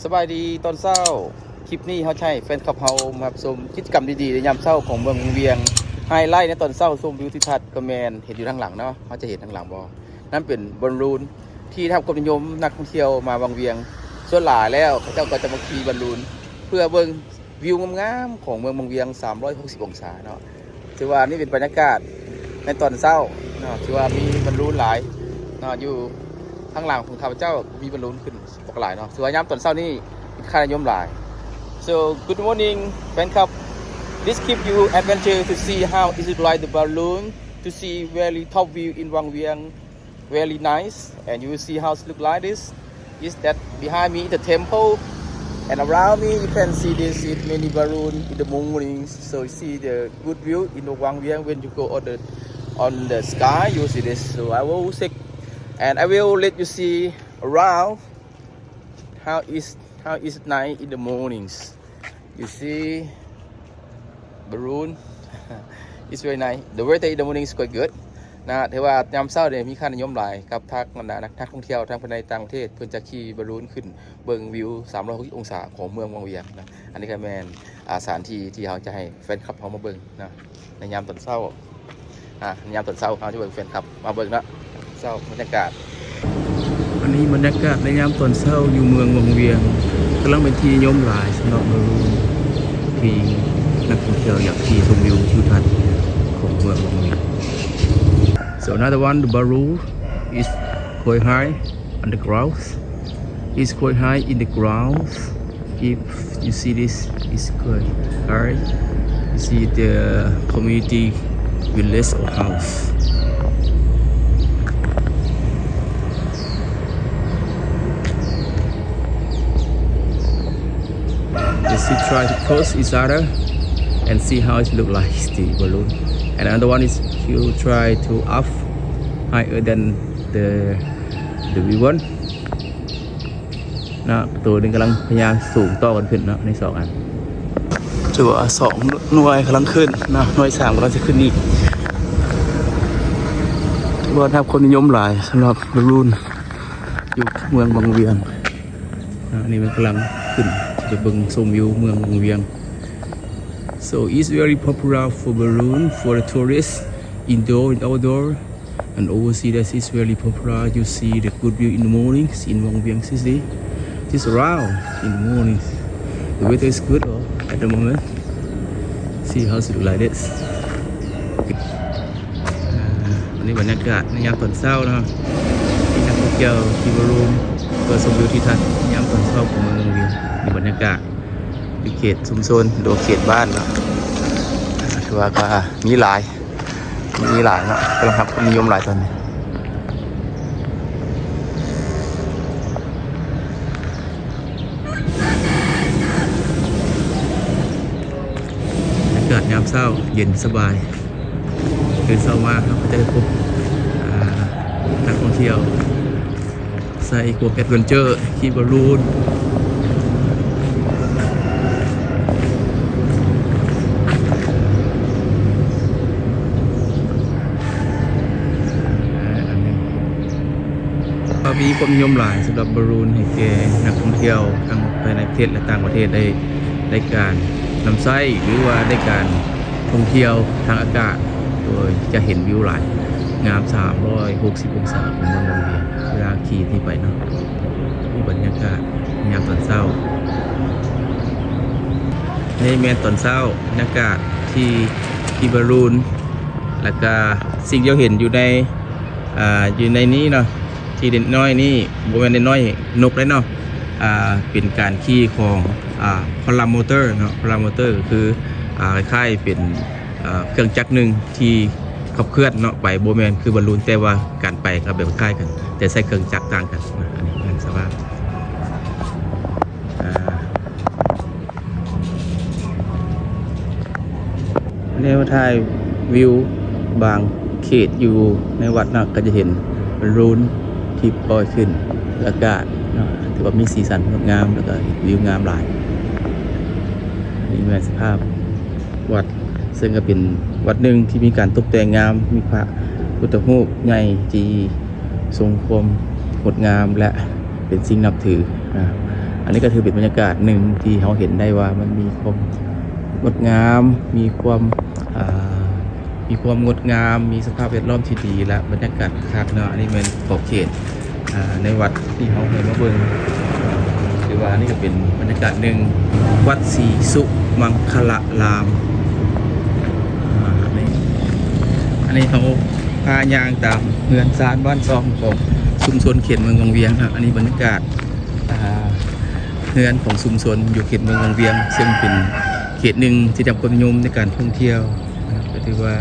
ສະບາຍດີຕອນເຊົ້າ. ຄລິບນີ້ເຮົາຈະໃຫ້ແຟນຄລັບເຮົາມາຮັບຊົມກິດຈະກຳດີໆໃນຍາມເຊົ້າຂອງເມືອງວັງວຽງ. ໄຮໄລໃນຕອນເຊົ້າຊົມວິວທິວທັດກໍແມ່ນເຫັນຢູ່ທາງຫຼັງເນາະ, ເຮົາຈະເຫັນທາງຫຼັງບໍ່? ນັ້ນເປັນບອນລູນທີ່ໄດ້ຮັບຄວາມນິຍົມນັກທ່ອງທ່ຽວມາວັງວຽງ. ສ່ວນຫຼາຍແລ້ວເຂົາເຈົ້າກໍຈະມາຂີ່ບອນລູນເພື່ອເບິ່ງ ວິວງາມໆຂອງເມືອງວັງວຽງສາມຮ້ອຍຫົກສິບອົງສາເນາະ. ຖືວ່ານີ້ເປັນບັນຍາກາດໃນຕອນເຊົ້າເນາະ, ຖືວ່າມີບອນລູນຫຼາຍເນາະ, ຢູ່ທາງຫຼັງຂອງຂ້າພະເຈົ້າມີບອນລູນຂຶ້ນບັກຫຼາຍເນາະ. ຖືວ່າຍາມຕອນເຊົ້ານີ້ເປັນຄ່ານິຍົມຫຼາຍ. So good morning ແຟນຄລັບ. This give you adventure to see how is it like the balloon to see very top view in Wang Vieng. Very nice, and you will see how it look like this. Is that behind me is the temple, and around me you can see this is many balloon in the morning. So you see the good view in the Wang Vieng when you go on the on the sky. You see this. So I will check, and I will let you see around how is how is night in the mornings. You see balloon. It's very nice. The weather in the morning is quite good ນະ. ຖືວ່າຍາມເຊົ້ານີ້ມີຄ່ານິຍົມຫຼາຍກັບທັງບັນດານັກທ່ອງທ່ຽວທັງພາຍໃນຕ່າງປະເທດ, ເພິ່ນຈະຂີ່ບາລູນຂຶ້ນເບິ່ງວິວສາມຮ້ອຍຫົກສິບອົງສາຂອງເມືອງວັງວຽງນະ. ອັນນີ້ກໍແມ່ນ ອາ ສະຖານທີ່ທີ່ເຮົາຈະໃຫ້ແຟນຄລັບເຮົາມາເບິ່ງນະ ໃນຍາມຕອນເຊົ້າ. ອ່າ ຍາມຕອນເຊົ້າ ເຮົາຈະເບິ່ງແຟນຄລັບມາເບິ່ງເນາະ ເຊົ້າ ບັນຍາກາດ. ອັນນີ້ບັນຍາກາດໃນຍາມຕອນເຊົ້າຢູ່ເມືອງວັງວຽງ ກຳລັງເປັນທີ່ນິຍົມຫຼາຍສຳລັບບາລູນ ທີ່ນັກທ່ອງທ່ຽວຢາກຂີ່ຊົມວິວທິວທັດຂອງເມືອງວັງວຽງ. So another one, the balloon is quite high on the ground. It's quite high in the ground. If you see this, it's quite high. You see the community village or house. Just to try to close each other and see how it look like the balloon. And another one is you try to up higher than the the ribbon. ເນາະ ໂຕໜຶ່ງກຳລັງພະຍາຍາມສູງຕໍ່ກັນຂຶ້ນເນາະ ໃນສອງອັນ. ຖືວ່າສອງໜ່ວຍກຳລັງຂຶ້ນເນາະ ໜ່ວຍສາມກຳລັງຈະຂຶ້ນອີກ. ຖືວ່າໄດ້ຮັບຄວາມນິຍົມຫຼາຍສຳລັບບາລູນຢູ່ເມືອງວັງວຽງເນາະ. ອັນນີ້ມັນກຳລັງຂຶ້ນ ຈະໄປເບິ່ງຊົມວິວເມືອງວັງວຽງ. So it's very popular for balloon for the tourists, indoor and outdoor. And overseas, that is very popular. You see the good view in the mornings in Wang Vieng City. This around in the mornings. The weather is good, oh, at the moment. See how it look like this. ອ່າ ອັນນີ້ບັນຍາກາດໃນຍາມຕອນເຊົ້າເນາະ ທີ່ນັກທ່ອງທ່ຽວທີ່ມາລົມເພື່ອຊົມວິວທິວທັດຍາມຕອນເຊົ້າຂອງເມືອງວັງວຽງ. ນີ້ບັນຍາກາດຢູ່ເຂດຊຸມຊົນ ຫຼືວ່າເຂດບ້ານເນາະ ຖືວ່າກໍມີຫຼາຍ ມີຫຼາຍເນາະ ກຳລັງຮັບຄວາມນິຍົມຫຼາຍຕອນນີ້. ບັນຍາກາດຍາມເຊົ້າເຢັນສະບາຍ. ຕື່ນເຊົ້າມາເຮົາກໍຈະໄດ້ພົບ ອ່າ ນັກທ່ອງທ່ຽວ ໃສ່ພວກແອັດເວັນເຈີ ຂີ່ບາລູນ. ກໍມີຄວາມນິຍົມຫຼາຍສຳລັບບາລູນໃຫ້ແກ່ນັກທ່ອງທ່ຽວທັງພາຍໃນປະເທດ ແລະ ຕ່າງປະເທດ ໄດ້ ໄດ້ການນຳໃຊ້ ຫຼືວ່າໄດ້ການ ທ່ອງທ່ຽວທາງອາກາດ ໂດຍຈະເຫັນວິວຫຼາຍງາມ ສາມຮ້ອຍຫົກສິບອົງສາຂອງເມືອງວັງວຽງ ເວລາຂີ່ນີ້ໄປເນາະ. ນີ້ບັນຍາກາດຍາມຕອນເຊົ້າ ນີ້ແມ່ນຕອນເຊົ້າ ບັນຍາກາດທີ່ຂີ່ບາລູນ ແລ້ວກະສິ່ງທີ່ເຮົາເຫັນຢູ່ໃນ ອ່າ ຢູ່ໃນນີ້ເນາະ ທີ່ນ້ອຍໆນີ້ ບໍ່ແມ່ນນ້ອຍໆ ນົກເດ້ເນາະ ອ່າ ເປັນການຂີ່ຂອງ ອ່າ ພາລາມໍເຕີເນາະ. ພາລາມໍເຕີກໍຄື ອ່າ ຄ້າຍໆເປັນ ເອີ ເຄື່ອງຈັກໜຶ່ງທີ່ຂັບເຄື່ອນເນາະ ໄປ ບໍ່ແມ່ນຄືບາລູນ ແຕ່ວ່າການໄປກໍແບບຄ້າຍກັນ ແຕ່ໃຊ້ເຄື່ອງຈັກຕ່າງກັນນະ. ອັນນີ້ແມ່ນສະພາບ ອ່າ ແນວຖ່າຍວິວບາງເຂດຢູ່ໃນວັດເນາະ ກໍຈະເຫັນບາລູນທີ່ປ່ອຍຂຶ້ນອາກາດເນາະ ຖືວ່າມີສີສັນງົດງາມ ແລ້ວກໍເຫັນວິວງາມຫຼາຍ. ນີ້ແມ່ນສະພາບວັດ ເຊິ່ງກໍເປັນວັດໜຶ່ງທີ່ມີການຕົກແຕ່ງງາມ ມີພະພຸດທະຮູບໃຫຍ່ທີ່ຊົງຄວາມງົດງາມ ແລະ ເປັນສິ່ງນັບຖືນະ. ອັນນີ້ກໍຖືເປັນບັນຍາກາດໜຶ່ງທີ່ເຮົາເຫັນໄດ້ວ່າມັນມີຄວາມງົດງາມ, ມີຄວາມ, ອ່າ, ມີຄວາມງົດງາມ, ມີສະພາບແວດລ້ອມທີ່ດີ ແລະ ບັນຍາກາດຄັກເນາະ. ອັນນີ້ແມ່ນຂອບເຂດ, ອ່າ, ໃນວັດທີ່ເຮົາໃຫ້ມາເບິ່ງ ຖືວ່າອັນນີ້ກໍເປັນບັນຍາກາດໜຶ່ງ, ວັດສີສຸມັງຄະລາລາມ. ອ່າ, ອັນນີ້, ອັນນີ້ເຮົາພາຍ່າງຕາມເຮືອນຊານບ້ານຊ່ອງຂອງຊຸມຊົນເຂດເມືອງວັງວຽງເນາະ. ອັນນີ້ບັນຍາກາດ ອ່າ ເຮືອນຂອງຊຸມຊົນຢູ່ເຂດເມືອງວັງວຽງ ເຊິ່ງເປັນເຂດໜຶ່ງທີ່ໄດ້ຮັບຄວາມນິຍົມໃນການທ່ອງທ່ຽວນະ, ກໍຖືວ່າ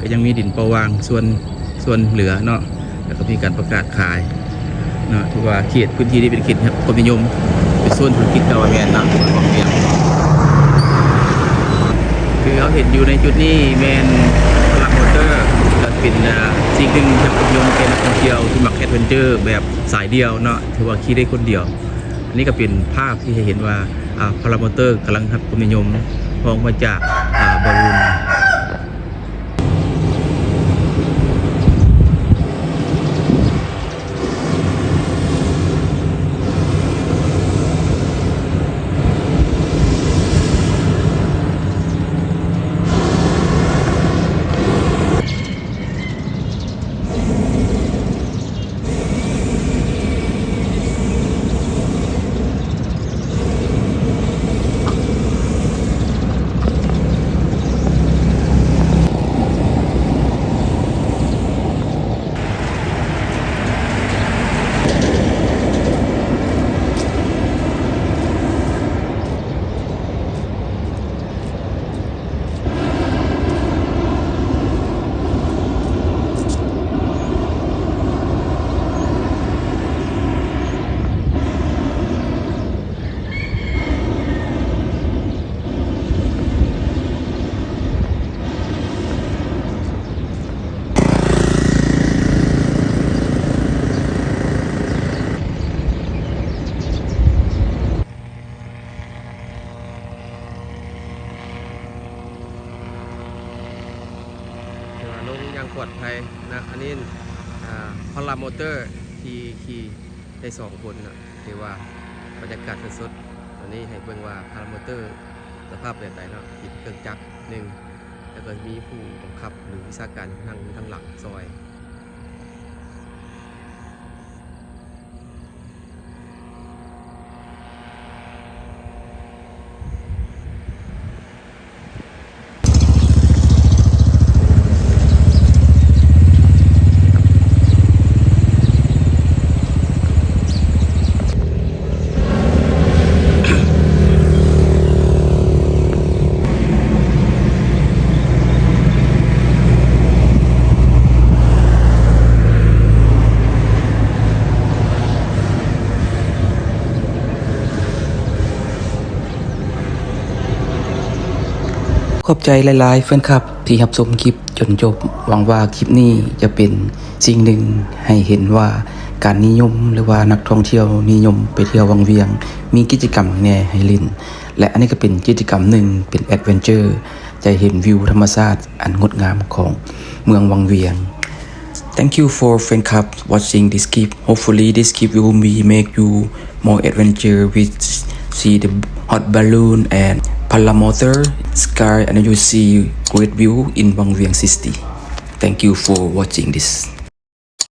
ກໍຍັງມີດິນເປົ່າຫວ່າງສ່ວນ, ສ່ວນເຫຼືອເນາະ, ແລ້ວກໍມີການປະກາດຂາຍເນາະ. ຖືວ່າເຂດພື້ນທີ່ນີ້ເປັນເຂດທີ່ໄດ້ຮັບຄວາມນິຍົມ, ເປັນໂຊນທຸລະກິດເກົ່າແມ່ນເນາະ ຂອງວັງວຽງ. ຄືເຮົາເຫັນຢູ່ໃນຈຸດນີ້ແມ່ນພາລາມໍເຕີ ກໍເປັນ, ອ່າ, ສິ່ງໜຶ່ງທີ່ໄດ້ຮັບຄວາມນິຍົມແກ່ນັກທ່ອງທ່ຽວທີ່ມັກແອັດເວັນເຈີແບບສາຍດຽວເນາະ, ຖືວ່າຂີ່ໄດ້ຄົນດຽວ. ອັນນີ້ກໍເປັນພາບທີ່ໃຫ້ເຫັນວ່າ, ອ່າ, ພາລາມໍເຕີກຳລັງຮັບຄວາມນິຍົມ ຮອງມາຈາກ, ອ່າ, ບາລູນ. ຖືວ່າລົງຢ່າງປອດໄພນະ. ອັນນີ້, ອ່າ, ພາລາມໍເຕີທີ່ຂີ່ໄດ້ສອງຄົນນະ, ຖືວ່າບັນຍາກາດສົດໆ ຕອນນີ້ໃຫ້ເບິ່ງວ່າພາລາມໍເຕີສະພາບແບບໃດເນາະ, ຕິດເຄື່ອງຈັກໜຶ່ງ ແລ້ວກໍມີຜູ້ບັງຄັບ ຫຼື ວິຊາການນັ່ງຢູ່ທາງຫຼັງຊ່ອຍ. ຂອບໃຈຫຼາຍໆ ແຟນຄລັບທີ່ຮັບຊົມຄລິບຈົນຈົບ. ຫວັງວ່າຄລິບນີ້ຈະເປັນສິ່ງໜຶ່ງໃຫ້ເຫັນວ່າການນິຍົມ ຫຼືວ່ານັກທ່ອງທ່ຽວນິຍົມໄປທ່ຽວວັງວຽງ ມີກິດຈະກຳຫຍັງແດ່ໃຫ້ຫຼິ້ນ ແລະ ອັນນີ້ກໍເປັນກິດຈະກຳໜຶ່ງ ເປັນແອັດເວັນເຈີ ຈະເຫັນວິວທຳມະຊາດອັນງົດງາມຂອງເມືອງວັງວຽງ. Thank you for fan club watching this clip. Hopefully this clip will be make you more adventure with see the hot balloon and paramotor sky and you see great view in Wang Vieng City. Thank you for watching this.